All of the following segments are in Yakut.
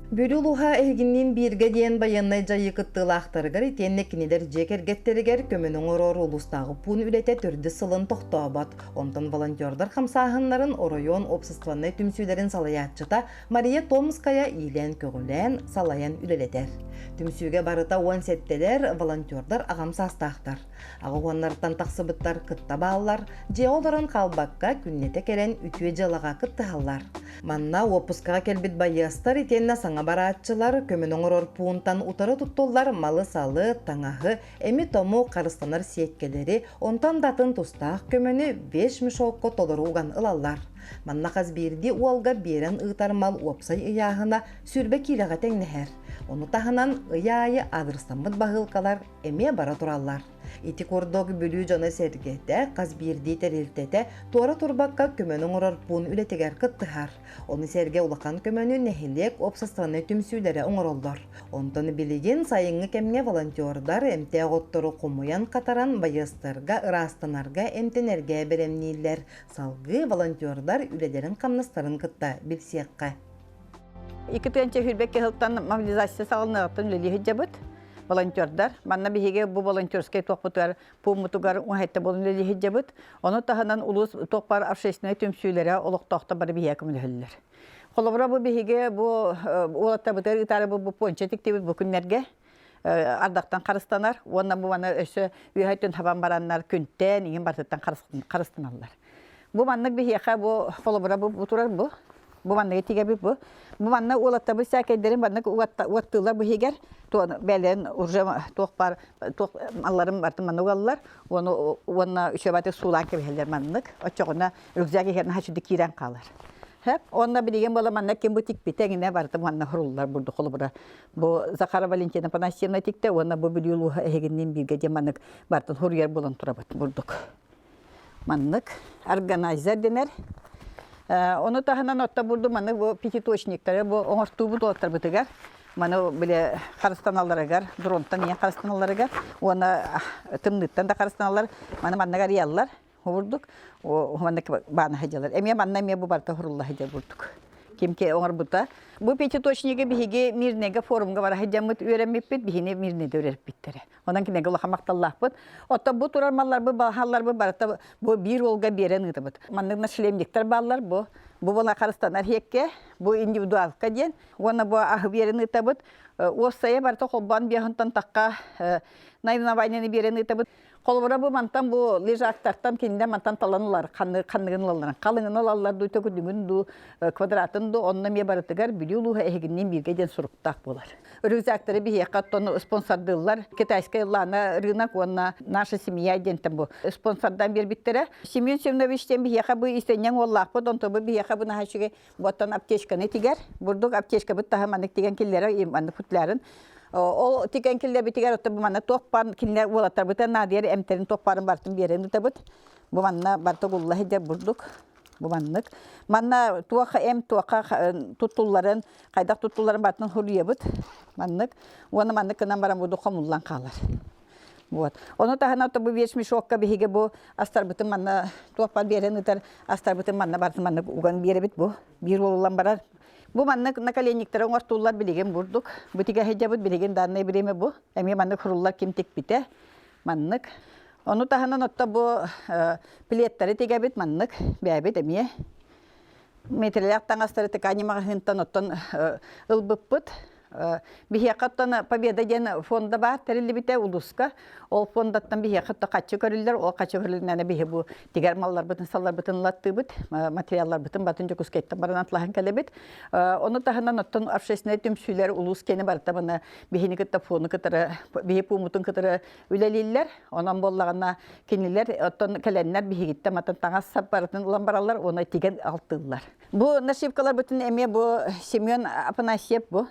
Бүлүү улууһа эһигинниин бииргэ диэн байыаннай дьайыы кыттыылаахтарыгар итиэннэ кинилэр дьиэ кэргэттэригэр көмөнү оҥорор улуустааҕы пуун үлэтэ төрдүс сылын тохтообот. Онтон волонтердар хамсааһыннарын оройуон уопсастыбаннай түмсүүлэрин салайааччыта Мария Томская иилээн-көҕүлээн, салайан үлэлэтэр. Түмсүүгэ барыта 17-лэр волонтердар аҕам саастаахтар. Аҕа уоннартан тахсыбыттар кытта бааллар, дьиэҕэ олорон хаалбакка күннэтэ кэлэн үтүө дьыалаҕа кыттыһаллар. Манна уоппускаҕа кэлбит байыастар итиэннэ саҥа барааччылар көмөнү оҥорор пуунтан утары туттуллар малы-салы, таҥаһы, эми-тому, харыстанар сиэккэлэри, онтон да атын тустаах көмөнү вещмешокка толору уган ылаллар. Манна хас биирдии уолга биэрэн ыытар мал уопсай ыйааһына 20 киилэҕэ тэҥнэһэр. Ону таһынан ый аайы аадырыстаммыт баһыылкалар эмиэ бара тураллар. Ити курдук Бүлүү дьоно-сэргэтэ, хас биирдии тэрилтэтэ туора турбакка көмөнү оҥорор пуун үлэтигэр кыттыһар. Ону сэргэ улахан көмөнү нэһилиэк уопсастыбаннай түмсүүлэрэ оҥороллор. Онтон билигин сайыҥҥы кэмҥэ волонтердар эмтээх оттору хомуйан-хатаран байыастарга ыраастанарга, эмтэнэргэ бэлэмнииллэр. Салгыы волонтердар үлэлэрин-хамнастарын кытта билсиэххэ. 2021 сылтан мобилизация саҕаланыаҕыттан үлэлии сылдьабыт волонтердар. Манна биһиги бу волонтерскай туохпутугар пууммутугар уһайта буолан үлэлии сылдьабыт. Ону таһынан улуус туох баар общественнай түмсүүлэрэ олохтоохтор бары биһиэхэ көмөлөһөллөр. Холобура бу биһиги бу уолаттарбытыгар ыытаары бу понча тиктибит бу күннэргэ ардахтан харыстанар уонна бу маны өссө үөһэ өттүн хабан бараннар күнтэн иҥин барытыттан харыстаналлар. Бу маннык биһиэхэ бу холобура бу турар бу. Бу манныгы тигэбит бу. Бу манна уолаттабыт сээкэйдэрин маннык уоттыылар бу иһигэр бэлэн уже туох бар туох малларын бартын маннык угаллар уону уонна үчүгэйдик суулаан кэбиһэллэр маннык оччоҕуна рюкзак иһэр наһаа үчүгэй киирэн хаалар. Хэп уонна билигин буола манна ким бу тикпитэ эҥинэ барыта манна хуруллар бурдук холобура бу Захара Валентина Афанасьевна тикте уонна бу Бүлүү улууһа эһигинниин бииргэ диэн маннык бартын хуруйар буолан турабыт бурдук. Маннык органайзер дэнэр. Ону таһынан отто бурду маннык бу пятиточниктары бу оҥортуубут уолаттарбытыгар маны бile харыстаналларыгар дронтан ийэн харыстаналларыгар уонна тымныыттан да харыстаналлар маны маннык арыйаллар бурдук маннык баана сылдьаллар эмиэ манна эмиэ бу барыта хурулла сылдьар бурдук ким оҥорбута бу пятиточниги биһиги Мирнэйгэ форумга бара сылдьаммыт үөрэммиппит биһини Мирнэйдэ үөрэппиттэрэ Онон кинигэ улахан махталлаахпыт. Оттон бу турар малларбыт, балаһалларбыт барыта бу биир уолга биэрэн ыытабыт. Маннык нашлемниктар бааллар бу. Бу була харыстанар иһиэккэ, бу индивидуалка диэн. Уонна бу аһы биэрэн ыытабыт. Уоссайа барыта холбоон биэһинтэн тахха наименованиены биэрэн ыытабыт. Холобура бу мантан бу лежактартан кинилэр мантан талан ылар, ханныгын ылалларын. Халыҥын ылаллар дуу, төкүнүгүн дуу, квадратын дуу, онно эмиэ барытыгар Бүлүү улууһа эһигинниин бииргэ диэн суруктаах буолар. Рюкзактары биһиэхэ оттон спонсордыыллар. Китайская Лана рынок уонна наша семья диэнтэн бу спонсордан биэрбиттэрэ. Семен Семенович диэн биһиэхэ бу истэнньэҥ уоллаахпыт, онто бу биһиэхэ бу наһаа үчүгэй буоттан аптечканы тигэр. Бурдук аптечкабыт таһа маннык тигэн киллэрэр, маннык футлярын. Ол тигэн киллэрбитигэр оттон бу манна туох баар кинилэр уолаттарбытын наадыйар эмтэрин туох баарын барытын биэрэн ыытабыт. Бу манна барыта угулла сылдьар бурдук. Бу маннык. Манна туох эм туохха туттулларын, хайдах туттулларын барытын суруйабыт. Маннык. Уонна маннык гынан баран буду хомуллан хаалар. Вот. Ону таһынан бу вещмешокка биһиги бу астарбытын манна туохпар биэрэн ыытар астарбытын манна барытын маннык уган биэрэбит бу. Биир уолуллан барар. Бу маннык наколенниктары оҥортууллар билигин бурдук. Бу тигэ сылдьабыт билигин данное время бу. Эмиэ маннык хуруллар ким тикпитэ. Маннык. Ону таһынан отто бу пледтары тигэбит маннык бэйэбит эмиэ метрэлээх таҥастары ткани маҕаһыынтан оттон ылбыппыт. Биһиэхэ оттон Победа диэн фонда баар тэриллибитэ улууска. Ол фондаттан биһиэхэ отто хаччы көрүллэр. Ол хаччы көрүллүнэн биһи бу тигэр малларбытын, салларбытын ылаттыыбыт, материалларбытын батын Дьокуускайтан баран атлаһан кэлэбит. Ону таһынан оттон общественнай түмсүүлэр улуус киэнэ барыта маны биһини кытта фону кытары биһи пуумутун кытары үлэлииллэр. Онон буоллаҕына кинилэр оттон кэлэннэр биһигиттэн матын таҥас сап барытын ылан бараллар уонна тигэн алтыыллар. Бу нашивкаларбытын эмиэ бу Семен Афанасьев бу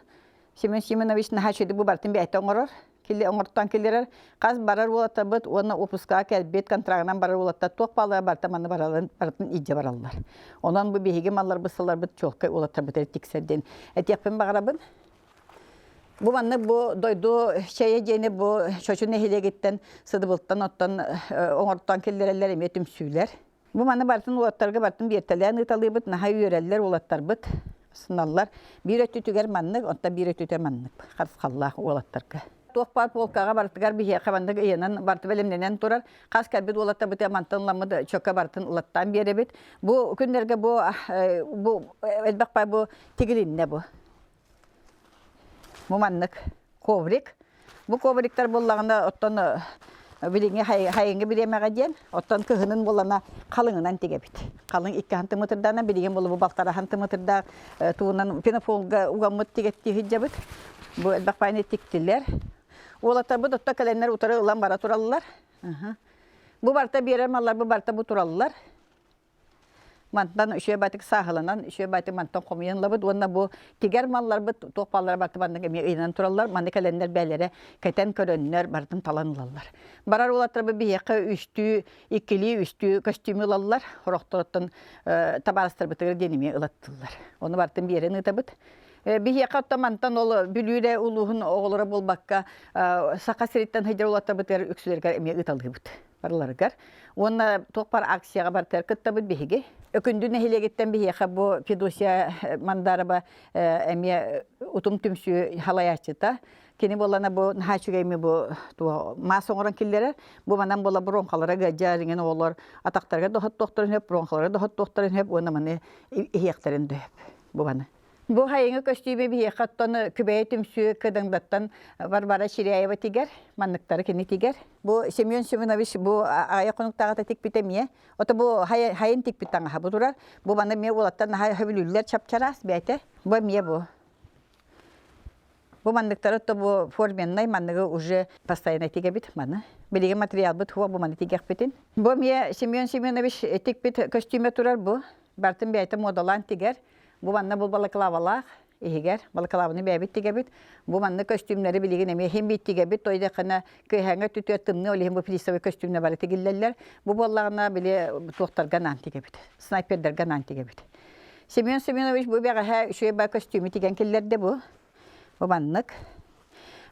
Семен Семенович наһаа үчүгэй бу барытын бэйэтэ оҥорор. Кили оҥортон киллэрэр. Хас барар уолаттарбыт уонна выпускаҕа кэлбит контрагынан барар уолаттар туох баалара барыта манна бараларын барытын илдьэ бараллар. Онон бу биһиги малларбыт сылларбыт чуолкай уолаттарбытыгар тиксэр диэн этиэхпин баҕарабын. Бу маннык бу дойду чэйэ диэни бу Чочу нэһилиэгиттэн Сыдыбылтан оттон оҥортоон киллэрэллэр эмиэ түмсүүлэр. Бу маны барытын уолаттарга барытын биэртэлээн ыыталыыбыт, наһаа үөрэллэр уолаттарбыт. Сыналлар. Биир өттүтүгэр маннык, онтон биир өттүтэ маннык харысхаллаах уолаттарга. Туох баар полкаҕа барытыгар биһиэхэ маннык ыйанан барыта бэлэмнэнэн турар. Хас кэлбит уолаттарбытыгар мантан ыламмыт чөкө барытын ылаттаан биэрэбит. Бу күннэргэ бу бу элбэх бай бу тигилиннэ бу. Бу маннык коврик. Бу ковриктар буоллаҕына оттон билиҥҥи хайыҥҥы бириэмэҕэ диэн, оттон кыһынын буоллаҕына халыҥынан тигэбит. Халыҥ икки хантымытырдаанан билигин буолла бу балтараа хантымытырдаах тугунан пенофолга угаммыт тигэттии сылдьабыт. Бу элбэх баайны тиктилэр. Уолаттарбыт отто кэлэннэр утары ылан бара тураллар. Бу барта биэрэр маллар бу барта бу тураллар. Мантан үчүгэй баатык сааһыланан, үчүгэй баатык мантан хомуйан ылабыт уонна бу тигэр малларбыт туох бааллара барыта маннык эмиэ ыйанан тураллар. Манна кэлэннэр бэйэлэрэ кэтэн көрөннөр барытын талан ылаллар. Барар уолаттарбыт биһиэхэ үстүү, иккилии үстүү көстүүмү ылаллар. Сорохтороттон табаарыстарбытыгар диэн эмиэ ылаттыллар. Ону барытын биэрэн ыытабыт. Биһиэхэ оттон мантан ол Бүлүү улууһун оҕолоро буолбакка Саха сириттэн сылдьар уолаттарбытыгар үксүлэригэр эмиэ ыыталыыбыт. Барыларыгар. Уонна туох баар акцияҕа барытыгар кыттабыт биһиги. Өкүндү нэһилиэгиттэн биһиэхэ бу Федосия Мандарова эмиэ утум түмсүү халайааччыта. Кини буоллана бу наһаа үчүгэйми бу маас оҥорон киллэрэр. Бу манан буола бронхалара ыадьар иҥин оҕолор атахтарыгар доһоттуохтарын сөп, бронхалара доһоттуохтарын сөп уонна маны иһиэхтэрин дөп. Бу маны. Бу хайыҥы көстүүмү биһиэхэ оттон Күбэйэ түмсүү Кыдыҥдаттан Варвара Чиряева тигэр, манныктары кини тигэр. Бу Семен Семенович бу аҕыйах хонуктааҕыта тикпитэ эмиэ. Ото бу хайын тикпит таҥаһа бу турар. Бу маны эмиэ уолаттар наһаа сөбүлүүллэр чап-чараас бэйэтэ. Бу эмиэ бу. Бу манныктары то бу форменнай манныгы уже постоянно тигэбит маны. Билигин материалбыт хуа бу маны тигиэхпитин. Бу эмиэ Семен Семенович тикпит көстүүмэ турар бу. Бартын бэйэтэ муодалаан тигэр. Бу манна бу балаклавалаах иһигэр балаклаваны бэйэбит тигэбит. Бу манна көстүүмнэри билигин эмиэ иһин биир тигэбит. Тойдохына кыһаҥа түтүө тымныы ол иһин бу флисовый көстүүмнэ бары тигиллэллэр. Бу буоллаҕына били туохтарга наан тигэбит. Снайпердарга наан тигэбит. Семен Семенович бу бэҕэһээ үчүгэй баа көстүүмү тигэн киллэрдэ бу. Бу маннык.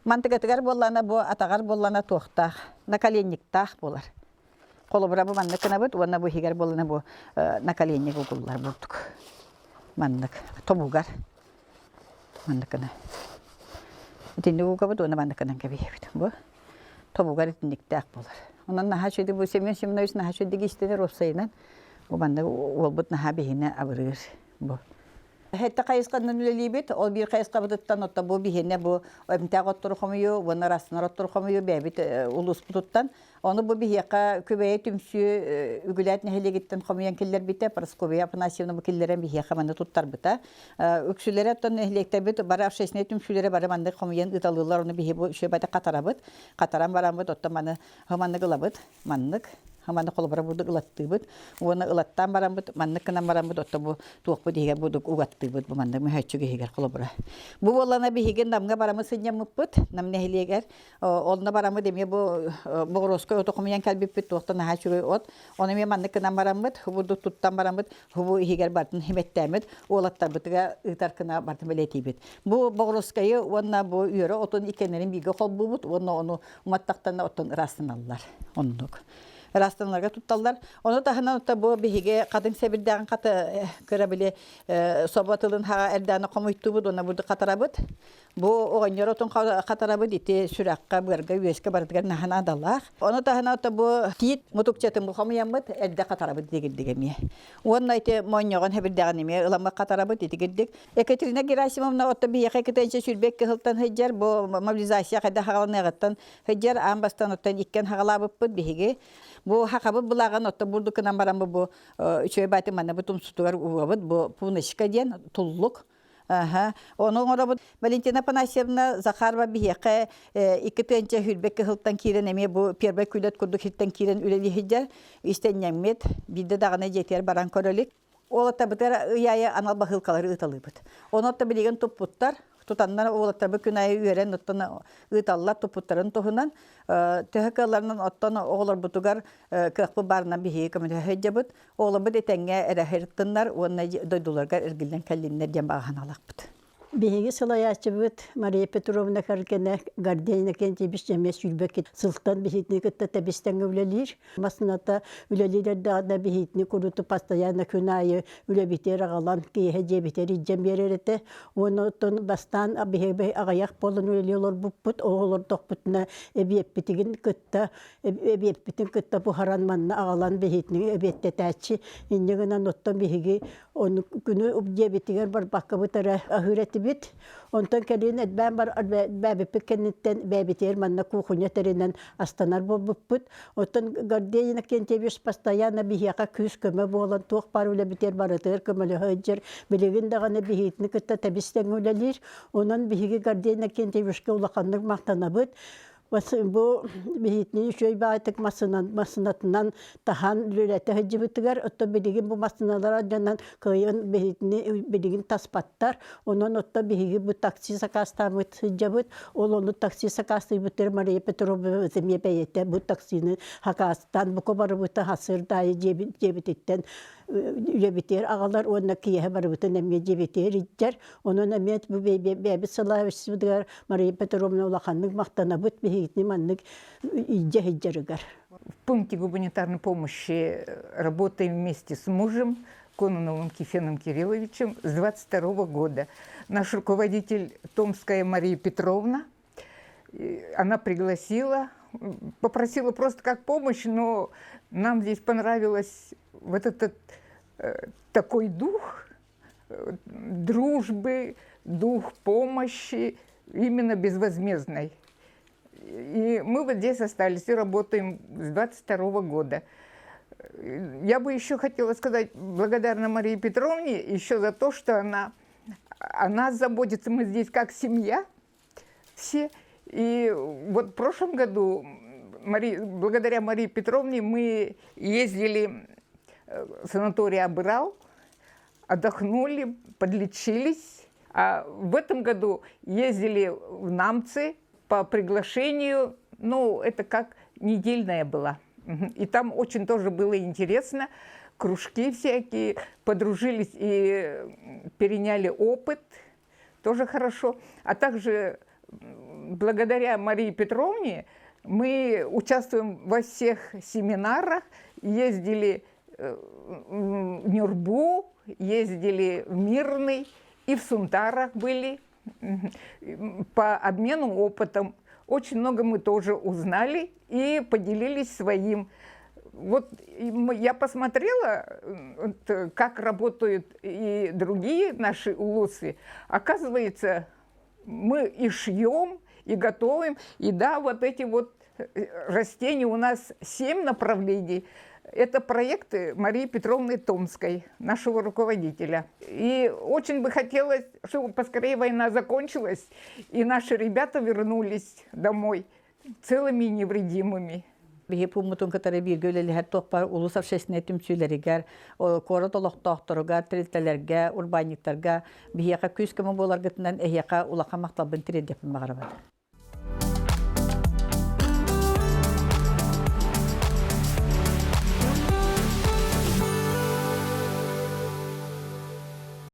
Мантыгатыгар буоллаҕына бу атаҕар буоллаҕына туохтаах, наколенниктаах буолар. Холобура бу маннык гынабыт уонна бу иһигэр буоллаҕына бу наколенник угуллар бурдук. Маннык тобугар маннык гына. Итинник угабыт уонна маннык гынан кэбиһэбит. Бу тобугар итинниктээх буолар. Онон наһаа үчүгэй бу Семен Семенович наһаа үчүгэйдик иистэнэр уопсайынан бу маннык уолбут наһаа биһиэнэ абырыыр бу. Сэттэ хайысханан үлэлиибит. Ол биир хайысхабытыттан отто бу биһиэнэ бу эмтээх оттору хомуйуу уонна ырастанар оттору хомуйуу бэйэбит улууспутуттан. Ону бу биһиэхэ Күбэйэ түмсүү Үгүлээт нэһилиэгиттэн хомуйан киллэрбитэ. Прасковья Афанасьевна бу киллэрэн биһиэхэ манна туттарбыта. Үксүлэрэ оттон нэһилиэктэрбит бары общественнай түмсүүлэрэ бары маннык хомуйан ыыталыыллар. Ону биһи бу үчүгэй хатарабыт. Хатаран бараммыт оттон маны маннык ылабыт. Маннык маны холобура бурдук ылаттыыбыт уонна ылаттаан бараммыт маннык гынан бараммыт отто бу туохпут иһигэр бурдук угаттыыбыт бу маннык мөһөөччүк иһигэр холобура бу буоллана биһиги Намҥа бараммыт сынньаммыппыт Нам нэһилиэгэр онно бараммыт эмиэ бу боҕуруоска оту хомуйан кэлбиппит туохтан наһаа үчүгэй от ону эмиэ маннык гынан бараммыт бурдук туттан бараммыт бу иһигэр бартын химэттээммит уолаттарбытыгар ыытар гына бартын бэлиэтиибит бу боҕуруоскайы уонна бу үөрэ отун иккиэннэрин бииргэ холбуубут уонна ону уматтахтарына оттон ыраастаналлар. Оннук. Ыраастаналарга тутталлар. Ону таһынан отто бу биһиги хатыҥ сэбирдэҕин хата кыра били собо тылын хаҕа эрдэҕинэ хомуйтуубут уонна бурдук хатарабыт. Бу оҕонньор отун хатарабыт ити сүрэххэ, быарга, үөскэ барытыгар наһаа наадалаах. Ону таһынан отто бу тиит мутукчатын бу хомуйаммыт эрдэ хатарабыт дигирдик эмиэ. Уонна ити моонньоҕон хэбирдэҕин эмиэ ыламмыт хатарабыт итигирдик. Екатерина Герасимовна отто биһиэхэ кытайча сүүрбэк кыһылтан сылдьар, бу мобилизация хайдах хаҕаланыаҕыттан сылдьар, аан бастаан оттон иккиэн хаҕалаабыппыт биһиги. Бу хахабыт былааҕын отто бурдукунан баран бу үчүгэй бааты манна бу тумсутугар угабыт, бу пуночка диэн туллук. Аха. Ону оҥоробут. Валентина Афанасьевна Захарова биһиэхэ 2 тыһыынча 20 кыһылтан киирэн эмиэ бу первый күлэт курдук хиттэн киирэн үлэлии сылдьар. Истэнньэммит, биирдэ даҕаны дьиэтигэр баран көрөлүк. Уолаттарбытыгар ый аайы анал баһыылкалары ыыталыыбыт. Ону отто билигин туппуттар, тутаннар уолаттарбыт күн аайы үөрэн оттон ыыталлар туппуттарын туһунан төһө кыалларынан оттон оҕолорбутугар кыахпыт баарынан биһиги көмөлөһө сылдьабыт. Оҕолорбут этэҥҥэ эрэ сырыттыннар уонна дойдуларыгар эргиллэн кэллиннэр диэн баҕа санаалаахпыт. Биһиги салайааччыбыт Мария Петровна кэргэнэ Гордей Иннокентьевич эмиэ 22 сылтан биһигини кытта тэбис-тэҥҥэ үлэлиир. Массыыната үлэлиир эрдэҕинэ биһигини куруту постоянно күн аайы үлэбитигэр аҕалан киэһэ дьиэбитигэр илдьэн биэрэр этэ. Уонна оттон бастаан биһиги аҕыйах буолан үлэлии олорбуппут, ол олордохпутуна эбиэппитигин кытта эбиэппитин кытта буһаран манна аҕалан биһигини эбиэттэтээччи. Инньэ гынан оттон биһиги Ону күнү дьиэбитигэр барбаккабыт эрэ аһыыр этибит. Онтон кэлин элбээн бар бээбиппит кэнниттэн бээбитигэр манна куухуня тэринэн астанар буолбуппут. Оттон Гордей Иннокентьевич постоянно биһиэхэ күүс-көмө буолан туох баар үлэбитигэр барытыгар көмөлөһө сылдьар. Билигин даҕаны биһигитини кытта тэбис-тэҥҥэ үлэлиир. Онон биһиги Гордей Иннокентьевичка улаханнык махтанабыт. Бу биһитини үчүгэй баҕайытык массыынатынан таһан үлэлэтэ сылдьыбытыгар, оттон билигин бу массыыналар алдьанан кыайан биһитини билигин таспаттар. Онон оттон биһиги бу такси сакаастаабыт сылдьабыт. Ол ону такси сакаастыйбыттар Мария Петровна эмиэ бэйэтэ бу таксины сакаастаан бука барыбыта хасырдаайы дьиэбититтэн үлэбитигэр аҕалар уонна киэһэ барыбытын эмиэ дьиэбитигэр илдьэр. Онон эмиэ бу бэйэбит салаабыспытыгар Мария Петровна улаханнык махтанабыт биһигитини маннык илдьэ сылдьарыгар. В пункте гуманитарной помощи работаем вместе с мужем Кононовым Кифеном Кирилловичем с 22 года. Наш руководитель Томская Мария Петровна, она пригласила, попросила просто как помощь, но нам здесь понравилось вот этот такой дух дружбы, дух помощи, именно безвозмездной. И мы вот здесь остались и работаем с 22 года. Я бы еще хотела сказать благодарна Марии Петровне еще за то, что она, о нас заботится. Мы здесь как семья все. И вот в прошлом году благодаря Марии Петровне мы ездили в санаторий Абырал, отдохнули, подлечились. А в этом году ездили в Намцы по приглашению, ну, это как недельная была. И там очень тоже было интересно, кружки всякие, подружились и переняли опыт, тоже хорошо. А также благодаря Марии Петровне мы участвуем во всех семинарах, ездили в Нюрбу, ездили в Мирный и в Сунтарах были по обмену опытом. Очень много мы тоже узнали и поделились своим. Вот я посмотрела, как работают и другие наши улусы. Оказывается, мы и шьем, и готовим. И да, вот эти вот растения у нас 7 направлений. Это проекты Марии Петровны Томской, нашего руководителя. И очень бы хотелось, чтобы поскорее война закончилась, и наши ребята вернулись домой целыми и невредимыми. Биһи пууммутун кытары бииргэ үлэлэһэр туох баар улуус общественнай түмсүүлэригэр, куорат олохтоохторугар, тэрилтэлэргэ, урбаанньыктарга биһиэхэ күүс-көмө буоларгытынан эһиэхэ улахан махталбын тириэрдиэхпин баҕарабын.